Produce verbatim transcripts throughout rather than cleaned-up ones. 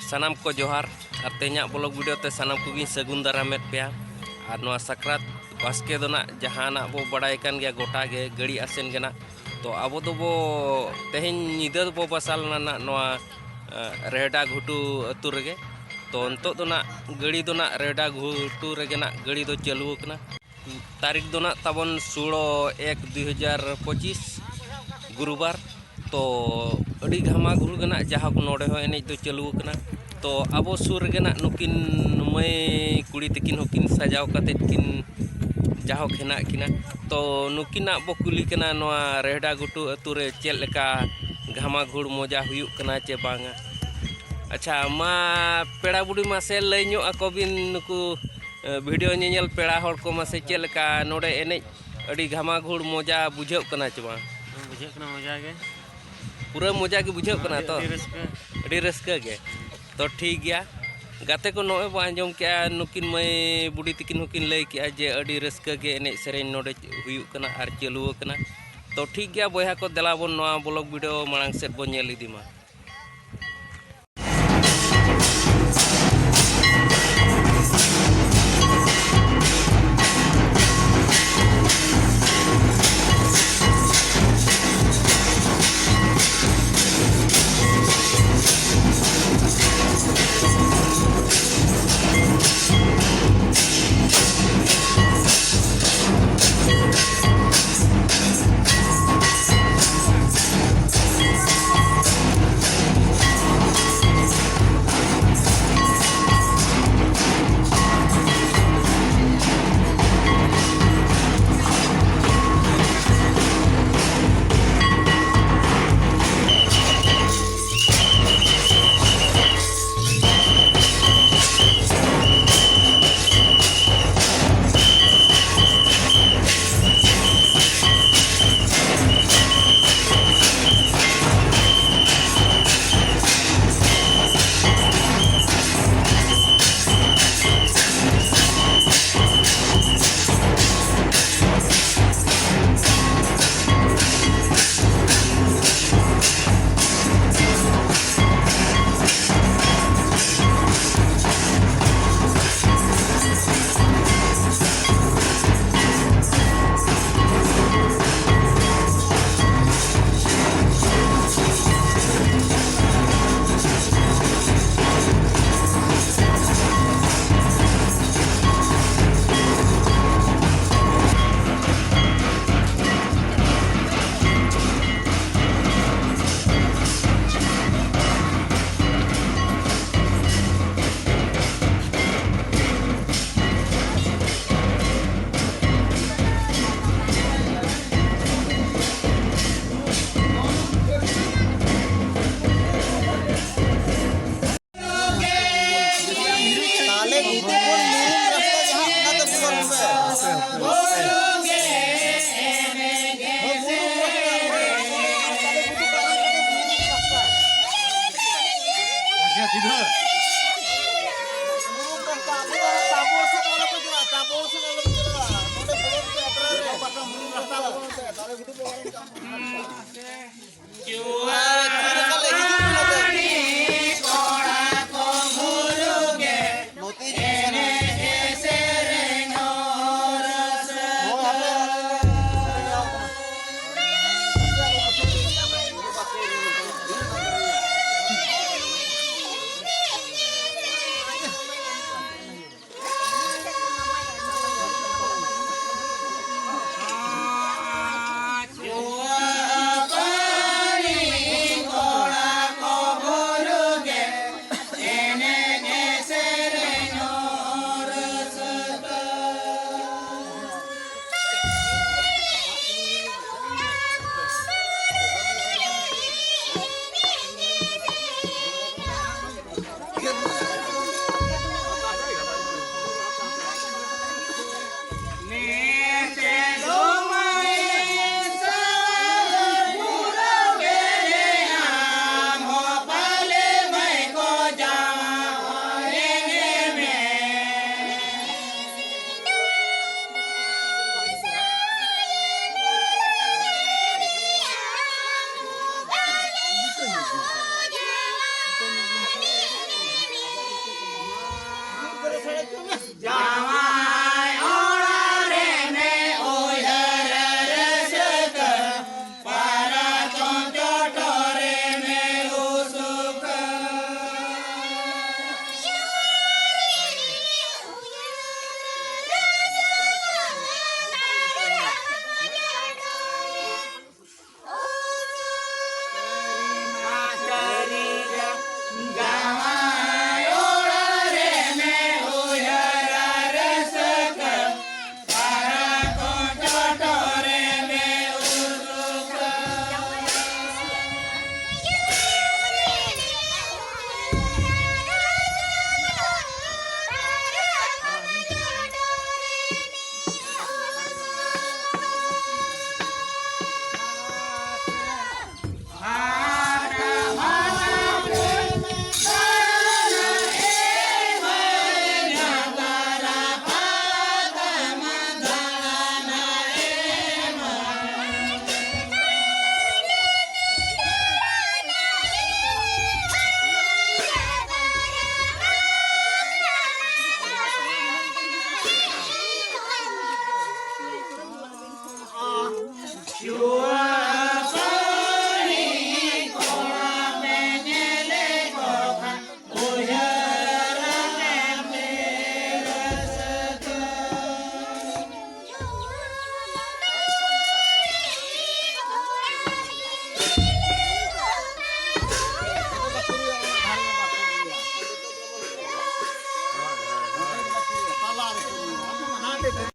ᱥᱟᱱᱟᱢ ᱠᱚ ᱡᱚᱦᱟᱨ᱾ ᱟᱨ ᱛᱮᱦᱮᱧᱟᱜ ᱵᱞᱚᱜ ᱵᱷᱤᱰᱤᱭᱳ ᱛᱮ ᱥᱟᱱᱟᱢ ᱠᱚᱜᱮᱧ ᱥᱟᱹᱜᱩᱱ ᱫᱟᱨᱟᱢᱮᱫ ᱯᱮᱭᱟ᱾ ᱟᱨ ᱱᱚᱣᱟ ᱥᱟᱠᱨᱟᱛ ᱵᱟᱥᱠᱮ ᱫᱚ ᱱᱟᱜ ᱡᱟᱦᱟᱱᱟᱜ ᱵᱚ ᱵᱟᱲᱟᱭ ᱠᱟᱱ ᱜᱮᱭᱟ, ᱜᱚᱴᱟ ᱜᱮ ᱜᱟᱹᱲᱤ ᱟᱥᱮᱱ ᱜᱮ ᱱᱟᱜ᱾ ᱛᱚ ᱟᱵᱚ ᱫᱚᱵᱚ ᱛᱮᱦᱮᱧ ᱧᱤᱫᱟᱹ ᱫᱚᱵᱚ ᱵᱟᱥᱟ ᱞᱮᱱᱟ ᱱᱟᱜ ᱱᱚᱣᱟ, ᱮ, ᱨᱮᱦᱰᱟ ᱜᱷᱩᱴᱩ ᱟᱹᱛᱩ ᱨᱮᱜᱮ᱾ ᱛᱚ ᱱᱤᱛᱚᱜ ᱫᱚ ᱱᱟᱜ ᱜᱟᱹᱲᱤ ᱫᱚ ᱱᱟᱜ ᱨᱮᱦᱰᱟ ᱜᱷᱩᱴᱩ ᱨᱮᱜᱮ ᱱᱟᱜ ᱜᱟᱹᱲᱤ ᱫᱚ ᱪᱟᱹᱞᱩ ᱟᱠᱟᱱᱟ᱾ ᱛᱟᱹᱨᱤᱠᱷ ᱫᱚ ᱱᱟᱜ ᱛᱟᱵᱚᱱ ᱥᱳᱞᱳ ᱮᱠ ᱫᱩᱭ ᱦᱟᱡᱟᱨ ᱯᱚᱸᱪᱤᱥ, ᱜᱩᱨᱩᱵᱟᱨ᱾ ᱛᱚ ᱟᱹᱰᱤ ᱜᱷᱟᱢᱟ ᱜᱷᱩᱲ ᱜᱮ ᱱᱟᱜ ᱡᱟᱦᱳᱠ ᱱᱚᱰᱮ ᱦᱚᱸ ᱮᱱᱮᱡ ᱫᱚ ᱪᱟᱹᱞᱩ ᱟᱠᱟᱱᱟ᱾ ᱛᱚ ᱟᱵᱚ ᱥᱩᱨ ᱨᱮᱜᱮ ᱱᱟᱜ ᱱᱩᱠᱤᱱ ᱢᱟᱹᱭ ᱠᱩᱲᱤ ᱛᱟᱹᱠᱤᱱ ᱦᱚᱸᱠᱤᱱ ᱥᱟᱡᱟᱣ ᱠᱟᱛᱮᱫ ᱠᱤᱱ ᱡᱟᱦᱳᱠ ᱦᱮᱱᱟᱜ ᱠᱤᱱᱟ᱾ ᱛᱚ ᱱᱩᱠᱤᱱᱟᱜ ᱵᱚ ᱠᱩᱞᱤ ᱠᱟᱱᱟ ᱱᱚᱣᱟ ᱨᱮᱦᱰᱟ ᱜᱷᱩᱴᱩ ᱟᱹᱛᱩ ᱨᱮ ᱪᱮᱫ ᱞᱮᱠᱟ ᱜᱷᱟᱢᱟ ᱜᱷᱩᱲ ᱢᱚᱡᱟ ᱦᱩᱭᱩᱜ ᱠᱟᱱᱟ ᱪᱮ ᱵᱟᱝᱟ᱾ ᱟᱪᱪᱷᱟ, ᱢᱟ ᱯᱮᱲᱟ ᱵᱩᱰᱷᱤ ᱢᱟᱥᱮ ᱞᱟᱹᱭ ᱧᱚᱜ ᱟᱠᱚ ᱵᱤᱱ ᱱᱩᱠᱩ, ᱮ, ᱵᱷᱤᱰᱤᱭᱳ ᱧᱮᱧᱮᱞ ᱯᱮᱲᱟ ᱦᱚᱲ ᱠᱚ ᱢᱟᱥᱮ ᱪᱮᱫ ᱞᱮᱠᱟ ᱱᱚᱰᱮ ᱮᱱᱮᱡ ᱟᱹᱰᱤ ᱜᱷᱟᱢᱟ ᱜᱷᱩᱲ ᱢᱚᱡᱟ ᱵᱩᱡᱷᱟᱹᱜ ᱠᱟᱱᱟ ᱪᱮ ᱵᱟᱝ? ᱦᱮᱸ, ᱵᱩᱡᱷᱟᱹᱜ ᱠᱟᱱᱟ ᱢᱚᱡᱟ ᱜᱮ᱾ ᱯᱩᱨᱟᱹ ᱢᱚᱡᱟ ᱜᱮ ᱵᱩᱡᱷᱟᱹᱜ ᱠᱟᱱᱟ ᱟᱹᱰᱤ, ᱛᱚ? ᱟᱹᱰᱤ ᱨᱟᱹᱥᱠᱟᱹ᱾ ᱟᱹᱰᱤ ᱨᱟᱹᱥᱠᱟᱹ ᱜᱮ᱾ ᱛᱚ ᱴᱷᱤᱠ ᱜᱮᱭᱟ᱾ ᱜᱟᱛᱮ ᱠᱚ, ᱱᱚᱜᱼᱚᱭ ᱵᱚ ᱟᱸᱡᱚᱢ ᱠᱮᱜᱼᱟ, ᱱᱩᱠᱤᱱ ᱢᱟᱹᱭ ᱵᱩᱰᱷᱤ ᱛᱟᱹᱠᱤᱱ ᱦᱚᱸᱠᱤᱱ ᱞᱟᱹᱭ ᱠᱮᱜᱼᱟ ᱡᱮ ᱟᱹᱰᱤ ᱨᱟᱹᱥᱠᱟᱹ ᱜᱮ ᱮᱱᱮᱡ ᱥᱮᱨᱮᱧ ᱱᱚᱰᱮ ᱦᱩᱭᱩᱜ ᱠᱟᱱᱟ ᱟᱨ ᱪᱟᱹᱞᱩ ᱟᱠᱟᱱᱟ᱾ ᱛᱚ ᱴᱷᱤᱠ ᱜᱮᱭᱟ ᱵᱚᱭᱦᱟ ᱠᱚ, ᱫᱮᱞᱟ ᱵᱚᱱ ᱱᱚᱣᱟ ᱵᱞᱚᱜ ᱵᱷᱤᱰᱤᱭᱳ ᱢᱟᱲᱟᱝ ᱥᱮᱫ ᱵᱚᱱ ᱧᱮᱞ ᱤᱫᱤ ᱢᱟ᱾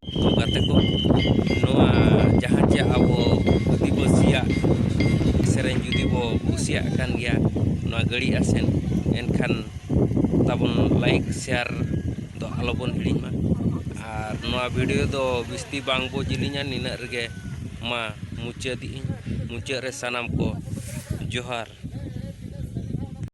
ᱛᱚ ᱜᱟᱛᱮ ᱠᱚ, ᱱᱚᱣᱟ ᱡᱟᱦᱟᱸ ᱪᱮ ᱟᱵᱚ ᱟᱹᱫᱤᱵᱟᱹᱥᱤᱭᱟᱜ ᱥᱮᱨᱮᱧ ᱡᱩᱫᱤ ᱵᱚ ᱠᱩᱥᱤᱭᱟᱜ ᱠᱟᱱ ᱜᱮᱭᱟ, ᱱᱚᱣᱟ ᱜᱟᱹᱲᱤ ᱟᱥᱮᱱ, ᱮᱱᱠᱷᱟᱱ ᱛᱟᱵᱚᱱ like, share ᱫᱚ ᱟᱞᱚᱵᱚᱱ ᱦᱤᱲᱤᱧ ᱢᱟ᱾ ᱟᱨ ᱱᱚᱣᱟ video ᱫᱚ ᱵᱤᱥᱛᱤ ᱵᱟᱝ ᱵᱚ ᱡᱤᱞᱤᱧᱟ, ᱱᱤᱱᱟᱹᱜ ᱨᱮᱜᱮ ᱢᱟ ᱢᱩᱪᱟᱹᱫᱮᱜ ᱟᱹᱧ᱾ ᱢᱩᱪᱟᱹᱫ ᱨᱮ ᱥᱟᱱᱟᱢ ᱠᱚ ᱡᱚᱦᱟᱨ᱾